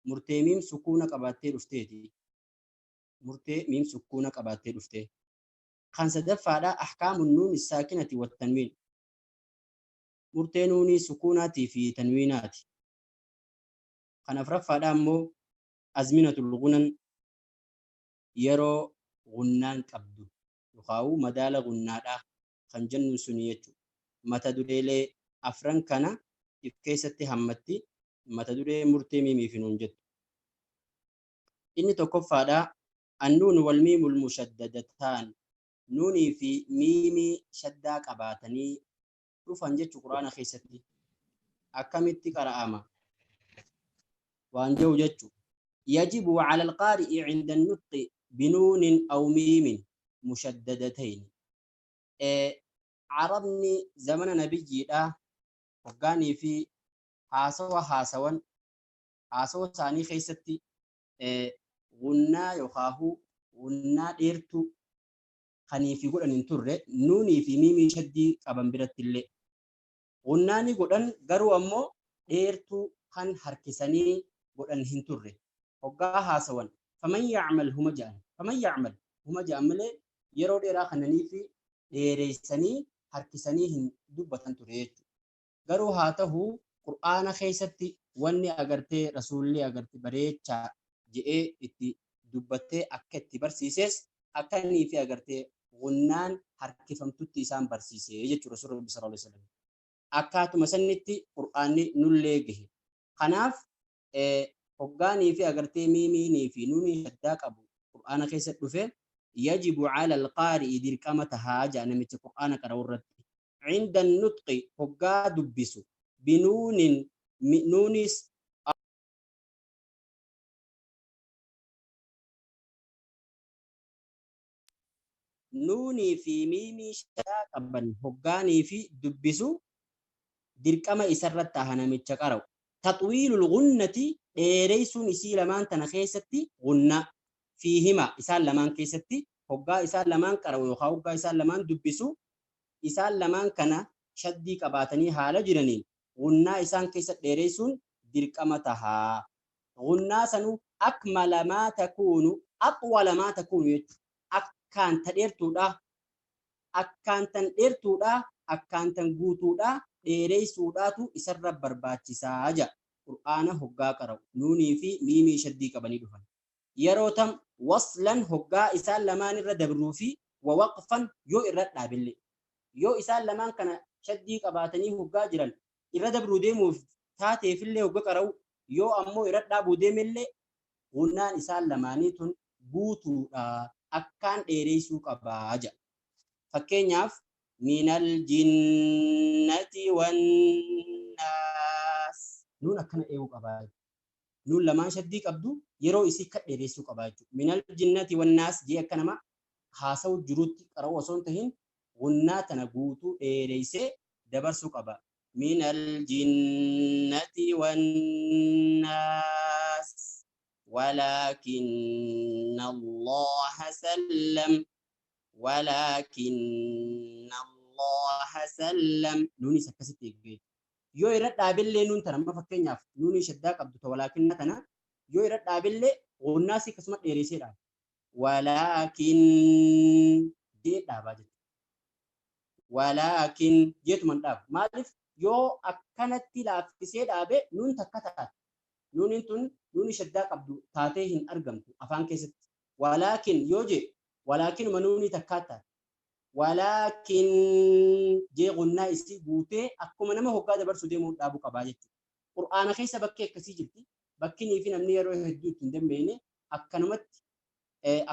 Murtee miim sukuuna qabaattee dhufteeti. Murtee miim sukuuna qabaattee dhuftee. Kan sadaffaadha ahkaamu nuun saakinati wa tanwiin. Murtee nuunii sukuunaatii fi tanwiinaati. Kan afraffaadha ammoo azminatul gunan, yeroo gunnaan qabdu yookaan madaala gunnaadha kan jennu suni jechuudha. Mata dureelee afran kana if keessatti hammatti mata duree murtee miimii fi nuun jettu. Inni tokkoffaadha annuun wal miimul mushaddadataan, nuunii fi miimii shaddaa qabaatanii dhufan jechu Qur'aana keessatti akkamitti qara'ama waan jedhu jechu. Yajibu ala alqaari'i cinda annutqi binuunin aw miimin mushaddadatayn. Arabni zamana nabiyyiidha hoggaanii fi haasawa haasawan, haasawa isaanii keessatti gunnaa yookaahu gunnaa dheertuu kanii fi godhan hin turre. Nuunii fi miimii shaddii qaban biratti illee gunnaa ni godhan, garuu ammoo dheertuu kan harkisanii godhan hin turre. Hoggaa haasawan faman yacmal huma ja'an, faman yacmal huma ja'an malee yeroo dheeraa kananii fi dheereessanii harkisanii hin dubbatan ture jechuudha. Garuu haa ta'u, Qur'aana keessatti wanni agartee rasuulli agarte bareechaa je'ee itti dubbattee akka itti barsiises akkanii fi agartee gunnaan harkifamtutti isaan barsiise jechuudha rasuulli Rabbi sallallahu alaihi wasallam. Akkaatuma sanitti Qur'aanni nullee gahe. Kanaaf hoggaanii fi agartee miimiinii fi nuunii shaddaa qabu Qur'aana keessa dhufe, yajibu ala alqaari'i, dirqama tahaa ja'a namicha Qur'aana qara'u irratti, cinda nutqi, hoggaa dubbisu, binuunin, nuunis nuunii fi miimii shaddaa qaban hoggaanii fi dubbisu dirqama isarratti taha namicha qara'u. Taxwiilul gunnati, dheereysuun isii lamaan tana keessatti, gunnaa fiihima isaan lamaan keessatti, hoggaa isaan lamaan qara'u yookaan hoggaa isaan lamaan dubbisu, isaan lamaan kana shaddii qabaatanii haala jiraniin gunnaa isaan keessa dheereysuun dirqama tahaa. Gunnaa sanuu akmala maa takuunu, axwala maa takuunu jechuudha. Akkaan ta dheertuudha, akkaan tan dheertuudha, akkaan tan guutuudha dheereysuudhaatu isarra barbaachisaa ja'a. Qur'aana hoggaa qara'u nuunii fi miimii shaddii qabanii dhufan yeroo tam, waslan, hoggaa isaan lamaan irra dabruu fi wa waqfan, yoo irra dhaabillee, yoo isaan lamaan kana shaddii qabaatanii hoggaa jiran irra dabruu deemuuf taateefillee hogga qara'u, yoo ammoo irra dhaabuu deemellee gunnaan isaan lamaanii tun guutuudha, akkaan dheereysuu qabaa ja'a. Fakkeenyaaf, minal jinnati wannaas, nuun akkana eeguu qabaa. Nuun lamaan shaddii qabdu yeroo isii akka dheereessuu qabaa jechuudha. Minal jinnati wannaas jee akka nama haasawu jirutti qara'u osoo hin tahin gunnaa tana guutuu dheereysee dabarsuu qaba. Minal jinnati wannaas, walaakinna Allaha sallam, walaakinna Allaha sallam. Nuunis akkasitti eeggee yoo irra dhaabillee nuun tana, amma fakkeenyaaf nuunii shaddaa qabdu ta walaakinna tana yoo irra dhaabillee gunnaas akkasuma dheereessee dhaaba. Walaakin jee dhaabaa jechuudha. Walaakin jeetuman dhaabu. Maaliif? Yoo akkanatti laaffisee dhaabe nuun takka taate. Nuuniin tun nuunii shaddaa qabdu taatee hin argamtu afaan keessatti. Walaakin yoo jee walaakinuma nuunii takkaa taate. Walaakin jee gunnaa isii guutee akkuma nama hoggaa dabarsuu deemuun dhaabuu qabaa jechuudha. Qur'aana keessa bakki akkasii jirti. Bakkinii fi namni yeroo hedduu itti hin dammeeyne akkanumatti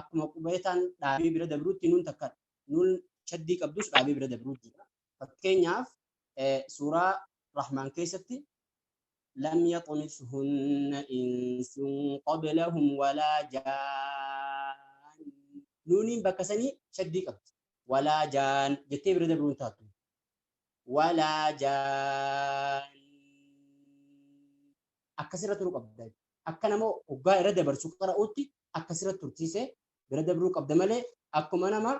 akkuma qubeetaan dhaabee bira dabruutti nuun takka nuun shaddii qabdus dhaabee bira dabruu jira. Fakkeenyaaf, suuraa Rahmaan keessatti lam yaxmishunna insun qablahum walaa jaan, nuuniin bakka sanii shaddii qabdi. Walaa jaan jettee bira dabruun taatu. Walaa jaan akkasirra turuu qabda. Akka nama hoggaa irra dabarsu qara'utti akkasirra tursiisee bira dabruu qabda malee akkuma nama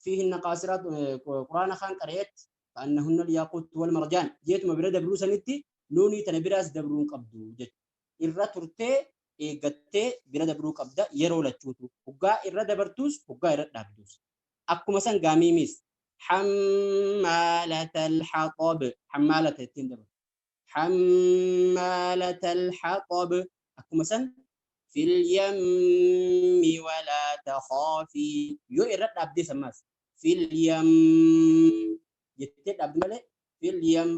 fiihinna qaasiraat quraana kaan qara'eetti ka'annahunna al-yaaquut wal marjaan jeetuma bira dabruu sanitti nuunii tana biraas dabruun qabdu jechuudha. Irra turtee Eeggattee bira dabruu qabda yeroo lachuutu. Hoggaa irra dabartuus hoggaa irra dhaabduus. Akkuma san gaamiimis hammaalata alhaxab hammaalata ittiin dabartu. Hammaalata alhaxab akkuma san fil yammi walaa takhaafii yoo irra dhaabdee sammaas fil yam jettee dhaabdi malee fil yam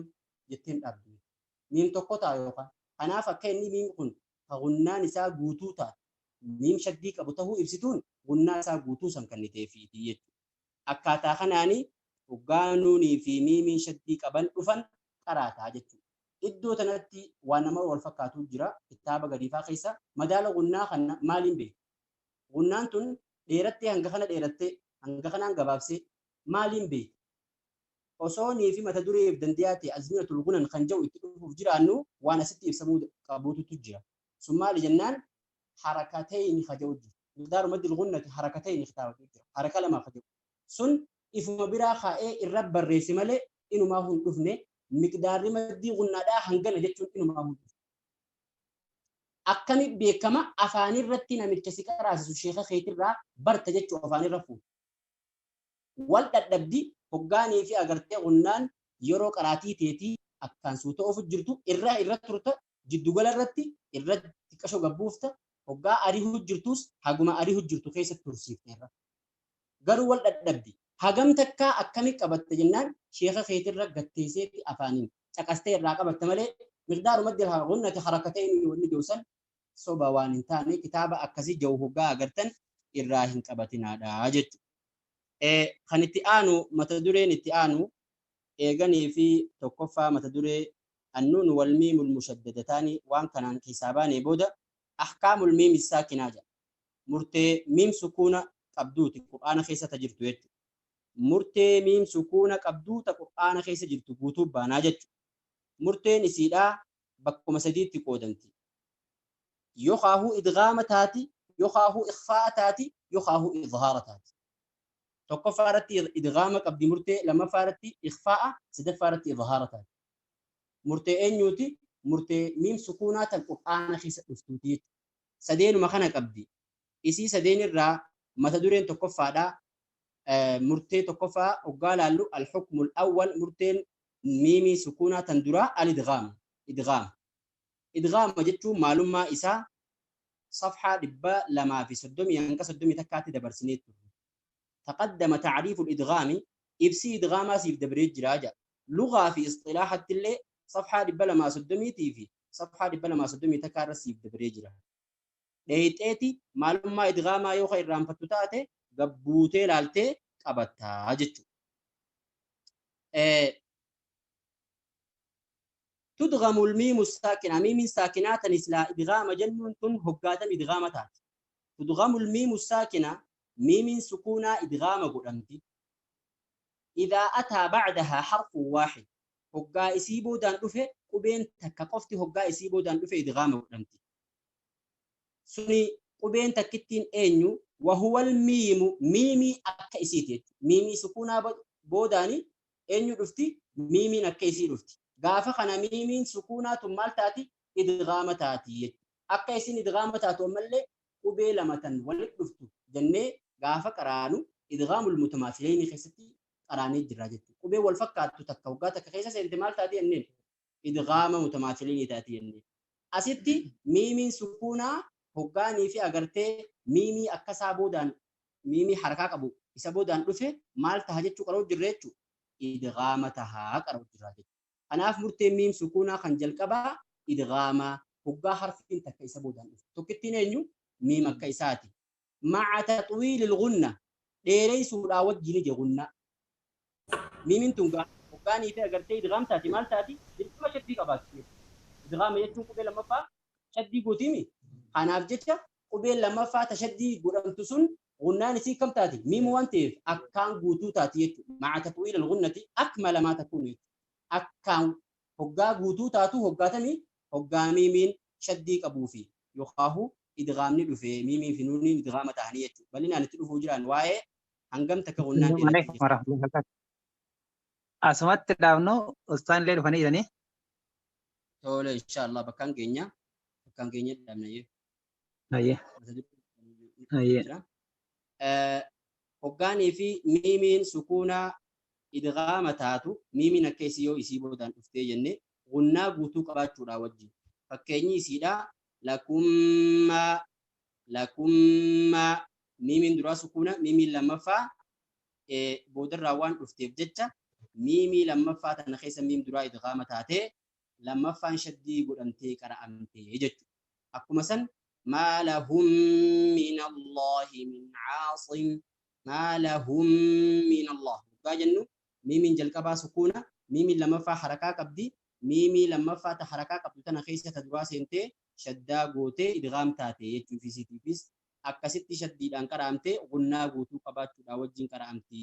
jettee hin dhaabdu. Miim tokko ta'a yookaan. Kanaaf akka inni miim kun ka gunnaan isaa guutuu taate miim shaddii qabu tahuu ibsituun gunnaa isaa guutuu san kenniteefiiti jechuudha. Akkaataa kanaani hoggaa nuunii fi miimiin shaddii qaban dhufan qaraataa jechuudha. Iddoo tanatti waan nama wal fakkaatu jira kitaaba gadiifaa keessa madaala gunnaa kana maaliin beeku? Gunnaan tun dheerattee hanga kana dheerattee hanga kanaan gabaabsee maaliin beeku? Osoo nii fi mata dureef dandeeyaa ta'e azminatul gunan kan jedhu itti dhufuuf jiraannu waan asitti ibsamuu qabuutu jira. Sun maali jennaan harakatayni ka jedhu jira. Miqdaaru maddil gunnati harakatayni kitaabatu jira. Haraka lama ka jedhu. Sun ifuma biraa kaa'ee irra barreesse malee inumaa hin dhufne miqdaarri maddii gunnaadhaa hangana jechuun inumaa hin dhufne. Akkami beekama afaanirratti namicha si qaraasisu sheeka keetirraa barta jechuu afaanirra fuudha. Wal dhadhabdi hoggaanii fi agartee gunnaan yeroo qaraatii teetii akkaan suuta ofu jirtu irra irra turta jiddugala irratti irra xiqqasho gabbuufta hoggaa ariihu jirtus haguma ariihu jirtu keessa tursiifte irra. Garuu wal dhadhabdi hagam takkaa akkami qabatte jennaan sheeka keetirra gatteesseeti afaaniin caqastee irraa qabatte malee miqdaaru maddi gunnati harakatayni wanni jiru soba waan hin taane kitaaba akkasii jiru hoggaa agartan irraa hin qabatinaadha jechuudha. Kan itti aanu mata dureen itti aanu eeganii fi tokkoffaa mata duree annuun wal miimul mushaddadataani waan kanaan keessaa baanee booda ahkaamul miim saakinaa jedha. Murtee miim sukuuna qabduuti qur'aana keessa ta jirtu jechuudha. Murtee miim sukuuna qabduu ta qur'aana keessa jirtu guutuu baanaa jechuudha. Murteen isiidhaa bakkuma sadiitti qoodamti. Yookaahuu idgaama taati, yookaahuu ikhfaa taati, yookaahuu idhaara taati. Tokkoffaa irratti idgaama qabdi murtee, lammaffaa irratti ikhfaa'a, sadaffaa irratti idhaara taati. Murtee eenyuuti? Murtee miim sukuunaa tan qur'aana keessa dhuftuuti jechuudha. Sadeenuma kana qabdi. Isii sadeen irraa mata dureen tokkoffaadhaa. Murtee tokkoffaa hoggaa laallu al-hukmul awwal murteen miimii sukuunaa tan duraa al-idgaama. Idgaama. Idgaama jechuun maalummaa isaa safhaa 230 hanga 31tti dabarsinee turre. Taqaddama ta'riiful idgaami ibsi idgaamaa siif dabree jiraa jedha. Lugaa fi isxilaaxatti illee safhaa 230 fi safhaa 231 irra siif dabree jira. Dheeyxeeti maalummaa idgaamaa yoo ka irraanfattu taate gabbuutee laaltee qabattaa jechuudha. Tudgamul miimu saakinaa miimiin saakinaa tan islaa idgaama jennuun tun hoggaatam idgaama taati. Tudgamul miimu saakinaa miimiin sukuunaa idgaama godhamti. Idaa ataa bacdahaa harfun waaxid hoggaa isii boodaan dhufe qubeen takka qofti hoggaa isii boodaan dhufe idgaama godhamti. Suni qubeen takkittiin eenyu wahuwal miimu miimii akka isiiti jechuudha. Miimii sukuunaa boodaani eenyu dhufti miimiin akka isii dhufti. Gaafa kana miimiin sukuunaa tun maal taati idgaama taati jechuudha. Akka isin idgaama taatu ammallee qubee lama tan walitti dhuftu jennee gaafa qaraanu idgaamul mutamaasilayni keessatti qaraanee jirra jechuudha. Qubee wal fakkaattu takka hoggaa takka keessa seente maal taati jenneen idgaama mutamaasilayni taati jenneen. Asitti miimiin sukuunaa hoggaanii fi agartee miimii akkasaa boodaan miimii harkaa qabu isa boodaan dhufe maal taha jechuu qaroo jirra jechuudha. Idgaama tahaa qaroo jirra jechuudha. Kanaaf murteen miim sukuunaa kan jalqabaa idgaama hoggaa harfiin takka isa boodaan dhufe. Tokkittiin eenyu miim akka isaati. Maca taxwiilil gunna dheereysuudhaa wajjin ije gunnaa. Miimiin tun hoggaanii fi agartee idgaam taati maal taati dirqama shaddii qabaatti. Idgaama jechuun qubee lammaffaa shaddii gootiimi. Kanaaf jecha qubeen lammaffaa tashaddii godhamtu sun gunnaan isii kam taati? Miimu waan ta'eef akkaan guutuu taati jechuudha. Maca taxwiilil gunnati akmala maa takuunu jechuudha. Akkaan hoggaa guutuu taatu hoggaatamii hoggaa miimiin shaddii qabuu fi yookaahu idgaamni dhufe miimii fi nuuniin idgaama ta'anii jechuudha. Bal'inaan itti dhufuu jiran waa'ee hangam takka gunnaan dheeratti. Asumatti dhaabnu ustaan illee dhufanii jiranii. Tole inshaallah bakkaan keenya dhaabna. Hayyee. Hayyee. Jira. Hoggaanii fi miimiin sukuunaa idgaama taatu, miimiin akka isii yoo isii boodaan dhuftee jenne gunnaa guutuu qabaachuudha wajjin. Fakkeenyi isiidha lakummaa, lakummaa. Miimiin duraa sukuuna, miimiin lammaffaa boodarraa waan dhufteef jecha miimii lammaffaa tana keessa miim duraa idgaama taatee lammaffaan shaddii godhamtee qara'amtee jechuudha. Akkuma san maa lahum min Allahi min caasim, maa lahum min Allah hoggaa jennu miimiin jalqabaa sukuuna, miimiin lammaffaa harakaa qabdi. Miimii lammaffaa ta harakaa qabdu tana keessa ta duraa seentee shaddaa gootee idgaam taate jechuu fi isiitiifis akkasitti shaddiidhaan qara'amtee gunnaa guutuu qabaachuudhaan wajjin qara'amti.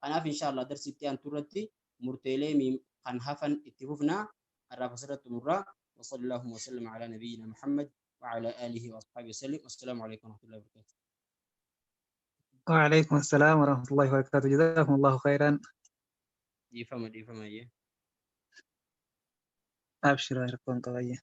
Kanaaf inshallah darsiitti aantu irratti murteelee miim kan hafan itti fufnaa. Har'aaf asirratti xumurraa. وصلى الله وسلم على نبينا محمد وعلى آله وأصحابه وسلم، والسلام عليكم ورحمة الله وبركاته. وعليكم السلام ورحمة الله وبركاته، جزاكم الله خيرا. Dhiifama, dhiifama iyyee. أبشر ركون قوية.